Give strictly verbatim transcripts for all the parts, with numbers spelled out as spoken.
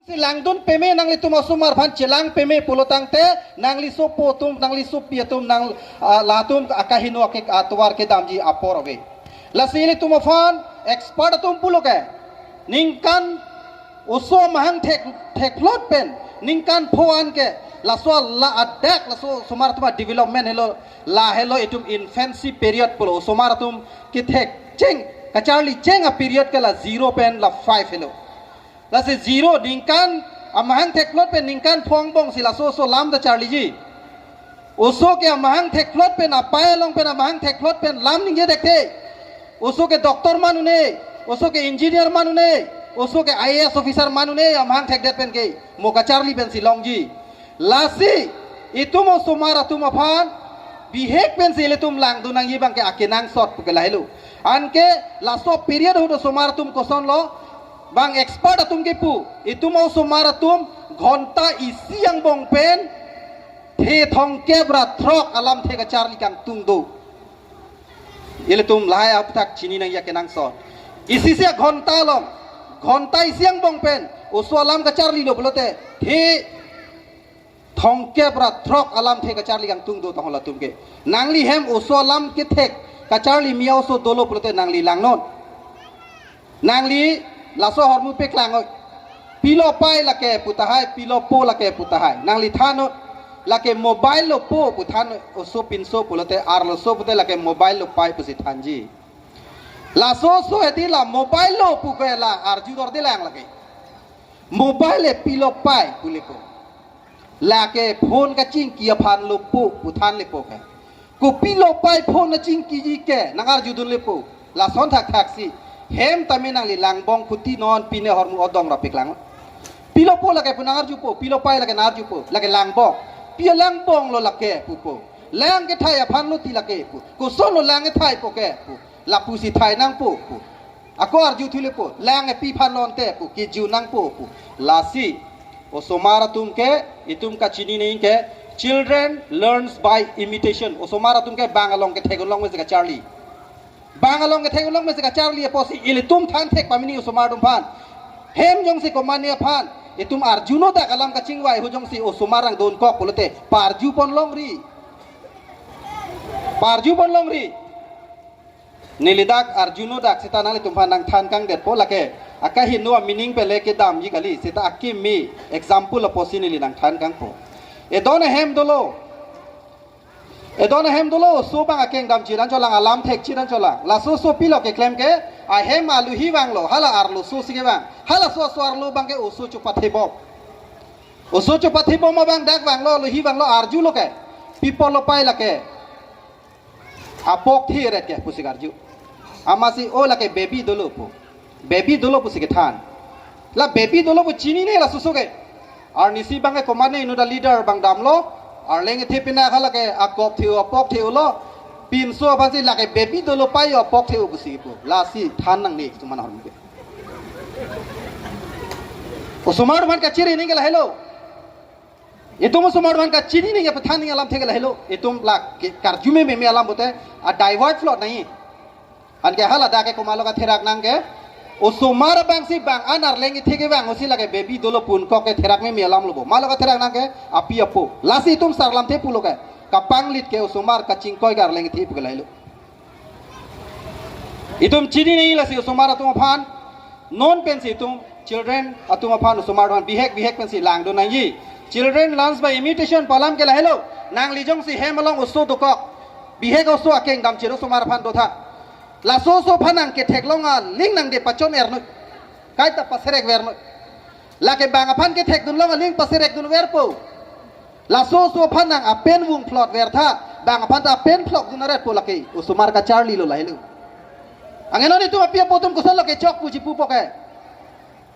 Si langdun peme nanglitum osomar aphan chelang peme pulo tangte nangli sopo atum, nangli sopi atum, nang, ah, latum akaheno ake atovar kedamji apor ave. Lasi ilitum aphan expert atum pulo ke ningkan oso amahang thek, thekplot pen ningkan pho an ke laso la adak laso osomar atum development helo, la helo itum infancy period pulo, osomar atum kethek cheng, kacharli cheng a period ke la zero pen la five helo. Lasi zero ningkan amahang thekplot pen ningkan pho angbong si laso oso lam ta charliji. Oso ke amahang thekplot pen, apei along pen amahang thekplot pen lam ningje dekthe. Oso ke doctor man un-e, oso ke engineer man un-e, oso ke I A S officer man un-e, amahang thekdet pen ke mo kacharli pensi longji. Lasi itum osomar atum aphan bihek pensi ilitum langdun nangji abang ke akenangsot pu ke lahelo. Anke laso period ahut osomar atum kosonlo, bang expert atum kepu, itum osomar atum ghonta isi angbong pen the thomkep ra throk alamthe kacharli kangtung do. Ilitum lahai aphuthak chinine nangji akenangsot. Isi isi aghonta along, ghonta isi angbong pen oso alam kacharlilo pulote the thomkep ra throk alamthe kacharli kangtung do tong halatum ke. Nangli hem oso alam kethek kacharli mia oso dolo pulote nangli langnon. Nangli laso ahormu peklang oi. Pilo pei lake pu tahai, pilo po lake pu tahai. Nangli thannon, lake mobile lo po pu thannon, oso pinso pulote, arloso pulote lake mobile lo pei pusi thanji. Laso oso hedi la mobile lo pu ke la arjudor delang lake. Mobile le pilo pei pu lepo. Lake phone kachingki aphan lo po pu than lepo ke. Kopilo pei phone kachingkiji ke nang arjudun lepo. Lason thakthak si hem tame nangli langbong kuti non pine ahormu odong ra peklang. Pilo po lake pu nang arjupo, pilo pei lake nang arjupo, lake langbong. Pi alangbong lo lake pupo. Lang kethai aphan lo ti lake pu. Koson lo lang kethaipo ke pu. Lapusi thai nangpo pu. Ako arjuthu lepo, lang epi aphan lonte pu, kejun nangpo pu. Lasi osomar atum ke, itum kachinine ke, children learns by imitation. Osomar atum ke bang along kethek un long mesi kacharli. Bang along kethek un long mesi kacharli apotsi ilitum than thek pamini osomar atum aphan. Hem jongsi komatne aphan itum arjuno dak alam kachingvai ahut jongsi osomar nangdonkok pulote parjupon longri. Parjupon longri. Neli dak arjuno dak seta nanglitum aphan nangthan kangdetpo lake. Akaheno a-meaning pele kedamji kali, seta akimi example apotsi neli nangthan kangpo. Edon ahem dolo. Edon ahem dolo, oso abang akeng dam chiran cholang, alam thek chiran cholang. Laso oso pilo keklem ke, ahem alohi vanglo, hala arloso si kevang. Halaso oso arlo abang ke oso chopathebom. Oso chopathebom abang dak vanglo, alohi vanglo, arjulo ke. Pi apot lo pei lake. Apok the ret ke pusi karju. Amatsi o lake baby dolo pu. Baby dolo pusi kethan. La baby dolo pu chinine laso oso ke. Arnisi abang ke komatne inut a-leader abang damlo. Arleng ethe pina khala ke akok the-o apok the-o lo. Pinso aphansi lake baby dolo pei apok the-o pusi pu. Lasi than nangne kitu mana hormu ke. Osomar atum aphan kachiri ningke lahelo. Itum osomar atum aphan kachini ningke pathan ningke alamthe ke lahelo. Itum lake karju meme alam pulote a-divert plot nangji. Anke hala dak ke komatlo katherak nang ke. Osomar abangsi bang an arleng ethe kevang ahutsi lake baby dolo pu unkok ke therak meme alam lo bo. Matlo katherak nang ke api apo. Lasi itum sar lamthe pulo ke. Kapanglit ke osomar kachingkoi ke arleng ethe pu ke lahelo. Itum chinine lasi osomar atum aphan. Non pensi itum children atum aphan osomar atum aphan bihek bihek pensi langdun nangji. Children learns by imitation pu alam ke lahelo. Nangli jongsi hem along oso dokok. Bihek oso akeng dam chiro osomar aphan dotha. Laso oso aphan nang ketheklong aling nangde pachon ernoi. Kaita paserek vernoi. Lake bang aphan kethekdun long aling paserek dunverpo. Laso oso aphan nang apen vung phlot vertha, bang aphan ta apen phlok dun aretpo lake, osomar kacharlilo lahelo. Anke non itum api apo atum kosonlo kechok puji pupo ke.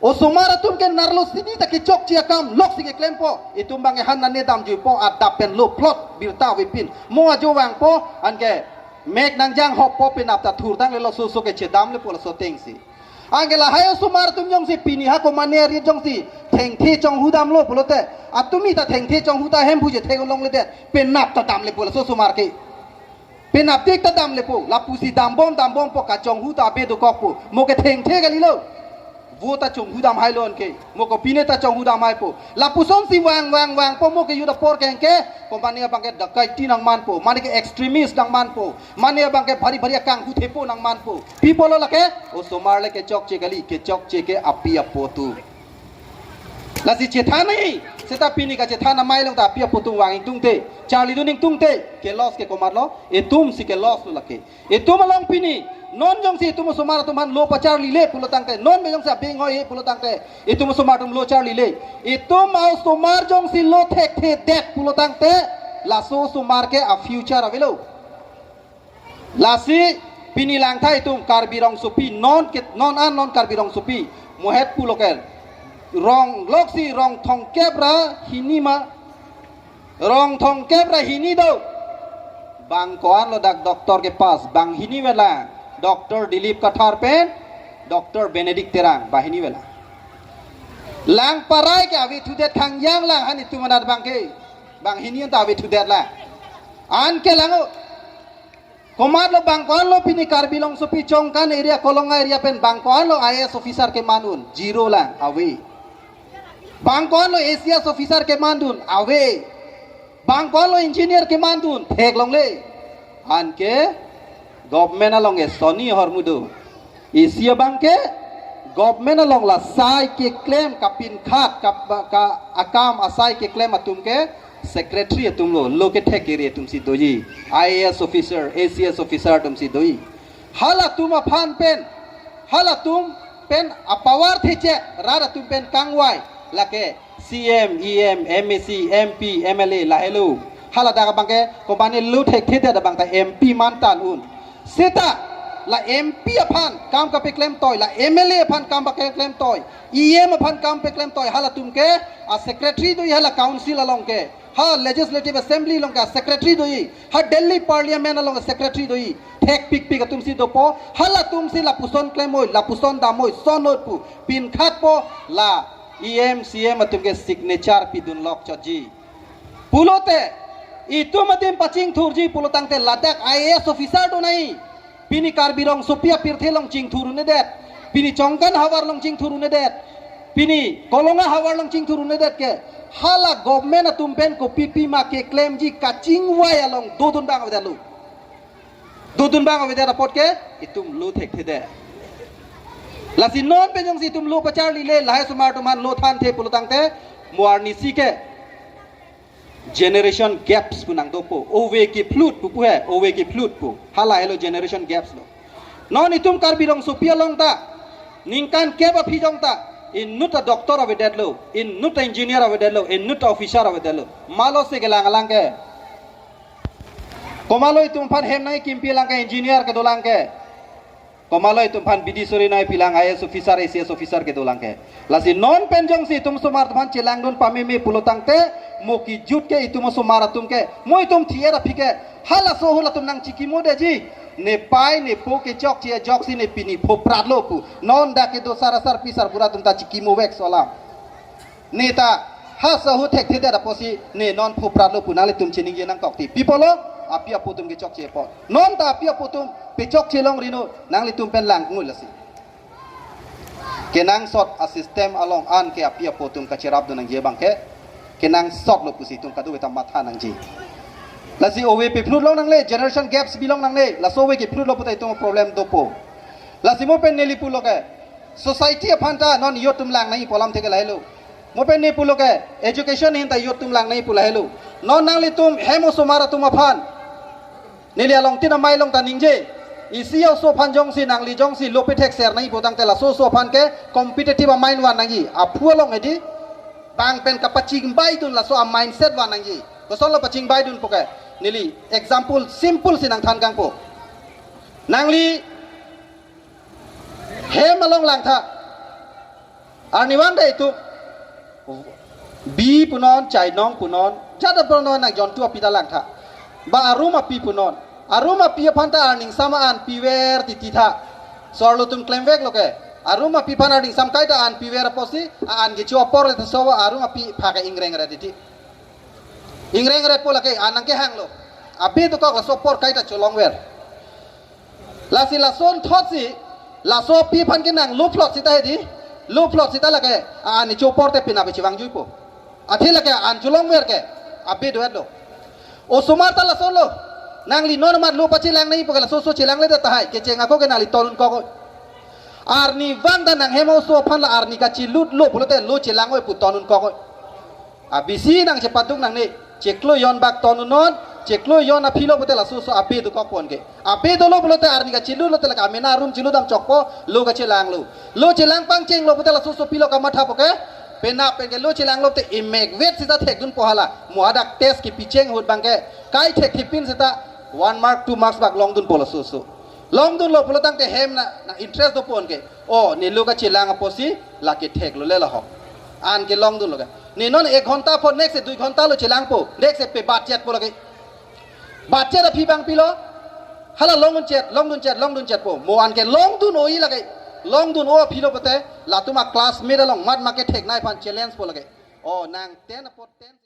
Osomar atum ke narlo sini ta kechokche akam loksi keklempo. Itum abang ke han nane damjuipo adap pen lo phlot birta avepin. Mo ajo vangpo anke mek nangjang hoppo penap ta thurtang le laso oso ke chedam lepo laso atengsi. Anke lahai osomar atum jongsi pini ha komatne arit jongsi thengthe chonghu damlo pulote, atumi ta thengthe chonghu ta hem phuje thek un longle te, penap ta dam lepo laso osomar ke. Penap tik ta dam lepo, lapusi dambom dambompo, kachonghu ta abe dokokpo. Mo ke thengthe kalilo. Vote ta chonghu dam hailo anke. Mo kopine ta chonghu dam haipo. Lapuson si vang vang vangpo, mo ke youth apor keng ke. Ko mane abang ke dakaiti nangmanpo. Mane ke extremist nangmanpo. Mane abang ke bhari bhari akanghu thepo nangmanpo. Pi apotlo lake? Osomar le kechokche kali, kechokche ke api apo atum. Lasi chethan nangji. Seta pini kachethan amei along ta api apo atum vang ingtungte, charlidun ingtungte. Ke loss ke komatlo? Itum si ke loss lo lake. Itum along pini, non jongsi itum osomar atum aphan lo pacharlile pulo tangte, non pen jongsi abeng hoi he pulo tangte, itum osomar atum lo charlile. Itum osomar jongsi lo thekthedet pulo tangte, laso osomar ke a future avelo. Lasi pini langtha itum Karbi Rongsopi, non ke, non an non Karbi Rongsopi, mohet pulo ke. Rong loksi rong thomkep ra hini ma, rong thomkep ra hini do. Bang ko-an lo dak doctor ke pass, banghini ave lang. Doctor Dilip Kathar pen Doctor Benedict Terang, banghini ave lang. Lang parai ke avethudet thangjang lang, hani itum anat abang ke. Banghini anta avethudet lang. Anke lang o. Komatlo bang ko-an lo pini Karbi Rongsopi Chongkan area, Kolonga area pen bang ko-an lo I A S officer keman un? Zero lang, ave. Bang ko-an lo A C S officer kemandun? Ave. Bang ko-an lo engineer kemandun? Theklongle. Anke government along ke soni ahormu do. Isi abang ke government along la asai keklem kapinkhat kap-, ka akam asai keklem atum ke secretary atum lo, lo kethek kere atum si doji. I A S officer, A C S officer atum si doji. Halatum aphan pen, halatum pen apower theche, rat atum pen kangvai, lake C M, E M, M A C, M P, M L A, lahelo. Haladak abang ke, ko mane lo thekthedet abang ta M P man tan un. Seta, la M P aphan kam kapeklem toi, la M L A aphan kam kapeklem toi, E M aphan kam peklem toi, halatum ke a secretary doji, hala council along ke, ha legislative assembly along ke a secretary doji, ha Delhi parliament along a secretary doji. Thekpikpik atum si dopo, halatum si lapuson klem oi, lapuson dam oi, son oi pu pinkhatpo, la E M, C M atum ke signature pidun lok chotji. Pulote, itum adim pachingthurji pulo tangte ladak I A S officer do nangji. Pini Karbi Rongsopi apirthe along chingthur un-edet. Pini Chongkan havar along chingthur un-edet. Pini Kolonga havar along chingthur un-edet ke. Hala government atum pen kopi pima keklemji kachingvai along dodun bang avedetlo. Dodun bang avedet apot ke, itum lo thekthedet. Lasi non pen jongsi itum lo pacharlile, lahai osomar atum aphan lo thanthe pulo tangte, mo arnisi ke generation gaps pu nangdopo. Ove keplut pu pu he, ove keplut pu. Halahelo generation gaps lo. Non itum Karbi Rongsopi along ta, ningkan kep aphi jong ta, inut ta doctor avedetlo, inut ta engineer avedetlo, inut ta officer avedetlo. Malo si kelang alang ke. Komatlo itum aphan hem nangji kimpi lang ke, engineer kedo lang ke. Komatlo itum aphan bidi suri nangji pi lang, I A S officer, A C S officer kedo lang ke. Lasi non pen jongsi itum osomar atum aphan chelangdun pameme pulo tangte, mo kejut ke itum osomar atum ke, mo itum thier aphi ke, halaso ahut atum nangchikimo detji. Nepei nepo kechokche ajoksi ne pini phopratlo pu. Non dak kedo sar asarpi sarbura atum ta chikimo vek so alam. Ne ta halaso ahut thekthedet apotsi ne non phopratlo pu nanglitum chiningje nangkok ti. Pi apotlo? Api apo atum kechokche apot. Non ta api apo atum pechokche longri non, nanglitum pen lang ngul lasi. Kenangsot a system along an ke api apo atum kacherapdun nangji abang ke, kenangsotlo pusi itum kadokave ta matha nangji. Lasi ove peplut long nangle, generation gaps bi long nangle, laso ove kephlutlo puta itum problem dopo. Lasi mo pen neli pulo ke, society aphan ta non youth atum lang nangji pu alam theke lahelo. Mo pen ne pulo ke, education ahin ta youth atum lang nangji pu lahelo. Non nanglitum hem osomar atum aphan, neli along tin amei along ta ningje. Isi oso aphan jongsi nangli jongsi lo pethek ser nangji pu tangte laso oso aphan ke competitive a-mind van nangji. Aphu along hedi, bang pen kapachingbaidun laso a-mindset van nangji. Kosonlo pachingbaidun pu ke, neli example simple si nangthan kangpo. Nangli hem along langtha. Arnivang dei tu. Bi punon, chainong punon, jada punon nang jontu api ta langtha. Ba arum api punon. Arum api aphan ta arningsam an piver titi tha. Sorlo atum klemveklo ke. Arum api aphan arningsam kaita an piver apotsi, a-an kecho apor ta so arum api phak ingreng ra titi. Ingreng ra po lake an nangkehanglo. Abi dokok laso apor kaita cholongver. Lasi lason thotsi, laso api aphan ke nang luphlot sita hedi, Lo plot sita lake, a-an ne chopor te pina pe chevang juipo. Athe lake a-an cholongver ke, abe do-et lo. Osomar ta lason lo. Nangli non amat lo pachelang nangji pu ke laso oso chelangle tahai. Kecheng ako ke nangli ton un kok oi. Arnivang ta nanghem oso aphan la arni kachelut lo pulote lo chelang oi pu ton un kok oi. Abisi nangchepaduk nangne, chiklo jon bak ton un non, chiklo jon aphi lo pulote laso oso abe dokok pon ke. Abe dolo pulote arni kachelut lote lake amena arum chelut dam chokpo, lo kachelang lo. Lo chelang pangcheng lo pulote laso oso pilo kamathapo ke. Penap pen ke lo chelang lote imek vet sita thekdunpo hala. Mo hadak test kepi cheng ahut abang ke. Kai thekthipin sita one mark, two marks bak longdunpo laso oso. Longdunlo pulo tangte hem na, na interest do pon ke. O, ne lo kachelang apotsi, lake theklo le lahok. An ke longdunlo ke. Ne non ek ghonta apot next se dui ghonta lo chelangpo. Next se pe budget po lake. Budget aphi abang pilo. Hala long un chet, longdun chet, longdun chetpo. Mo an ke longdun oi lake. Longdun o aphi lo pulote. Latum a-classmate along mat make theknei aphan challenge po lake. O, nang ten apot ten.